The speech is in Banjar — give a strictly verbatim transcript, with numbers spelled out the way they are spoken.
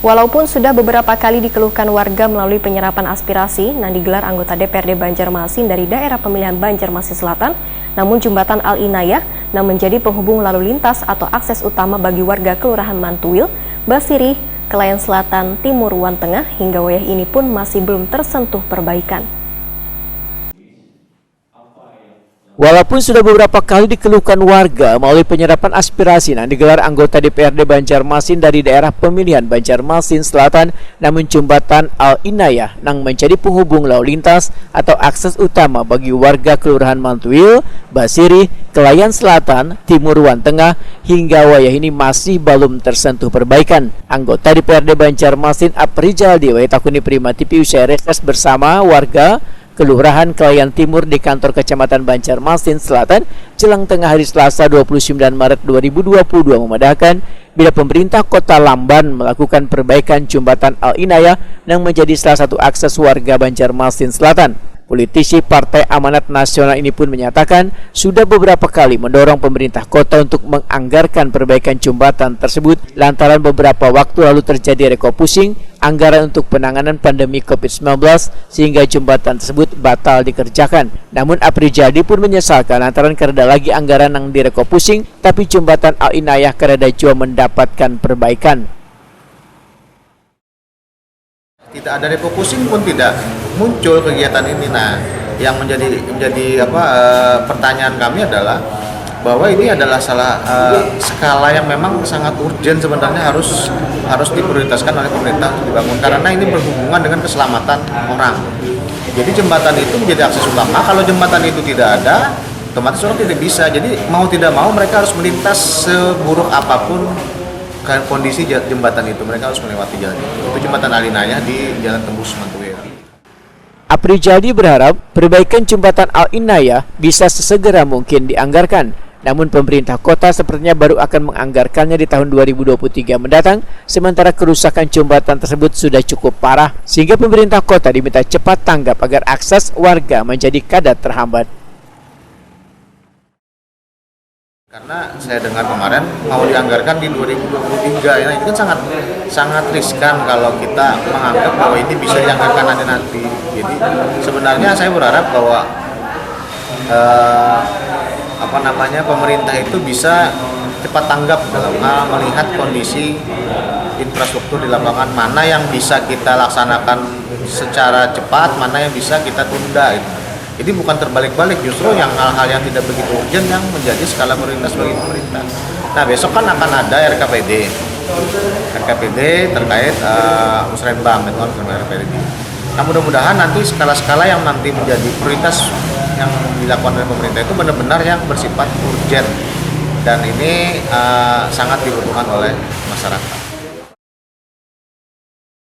Walaupun sudah beberapa kali dikeluhkan warga melalui penyerapan aspirasi nang digelar anggota D P R D Banjarmasin dari daerah pemilihan Banjarmasin Selatan, namun jembatan Al Inayah nang menjadi penghubung lalu lintas atau akses utama bagi warga Kelurahan Mantuil, Basirih, Kelayan Selatan, Timur, wan Tengah hingga wayah ini pun masih belum tersentuh perbaikan. Walaupun sudah beberapa kali dikeluhkan warga melalui penyerapan aspirasi nang digelar anggota D P R D Banjarmasin dari daerah pemilihan Banjarmasin Selatan, namun jembatan Al Inayah nang menjadi penghubung lalu lintas atau akses utama bagi warga Kelurahan Mantuil, Basirih, Kelayan Selatan, Timur, wan Tengah hingga wayah ini masih belum tersentuh perbaikan. Anggota D P R D Banjarmasin Aprijal Dewa ditakuni Prima T V usai reses bersama warga Kelurahan Kelayan Timur di kantor Kecamatan Banjarmasin Selatan jelang tengah hari Selasa dua puluh sembilan Maret dua ribu dua puluh dua memadahkan, bila pemerintah kota lamban melakukan perbaikan jembatan Al Inayah yang menjadi salah satu akses warga Banjarmasin Selatan. Politisi Partai Amanat Nasional ini pun menyatakan sudah beberapa kali mendorong pemerintah kota untuk menganggarkan perbaikan jembatan tersebut lantaran beberapa waktu lalu terjadi rekopusing anggaran untuk penanganan pandemi covid sembilan belas sehingga jembatan tersebut batal dikerjakan. Namun Aprijadi pun menyesalkan lantaran kareda lagi anggaran yang direkopusing, tapi jembatan Al Inayah kareda jua mendapatkan perbaikan. Tidak ada refocusing pun tidak muncul kegiatan ini. Nah, yang menjadi menjadi apa eh, pertanyaan kami adalah bahwa ini adalah salah eh, skala yang memang sangat urgent sebenarnya harus harus diprioritaskan oleh pemerintah untuk dibangun karena ini berhubungan dengan keselamatan orang. Jadi jembatan itu menjadi akses utama. Kalau jembatan itu tidak ada, otomatis orang tidak bisa. Jadi mau tidak mau mereka harus melintas seburuk apapun ke- kondisi ja- jembatan itu. Mereka harus melewati jalan itu. Itu jembatan Al Inayah di Jalan Tembus Mantuil. Aprijadi berharap perbaikan jembatan Al Inayah bisa sesegera mungkin dianggarkan. Namun pemerintah kota sepertinya baru akan menganggarkannya di tahun dua ribu dua puluh tiga mendatang, sementara kerusakan jembatan tersebut sudah cukup parah, sehingga pemerintah kota diminta cepat tanggap agar akses warga menjadi kada terhambat. Karena saya dengar kemarin mau dianggarkan di dua ribu dua puluh tiga, ya, itu kan sangat sangat riskan kalau kita menganggap bahwa ini bisa dianggarkan nanti-nanti. Jadi sebenarnya saya berharap bahwa eh, apa namanya, pemerintah itu bisa cepat tanggap dalam hal melihat kondisi infrastruktur di lapangan, mana yang bisa kita laksanakan secara cepat, mana yang bisa kita tunda gitu. Jadi bukan terbalik-balik, justru yang hal-hal yang tidak begitu urgent yang menjadi skala prioritas bagi pemerintah. Nah, besok kan akan ada R K P D. R K P D terkait eh, musrenbang, itu kan R K P D. Nah, mudah-mudahan nanti skala-skala yang nanti menjadi prioritas yang dilakukan oleh pemerintah itu benar-benar yang bersifat urgent dan ini eh, sangat dibutuhkan oleh masyarakat.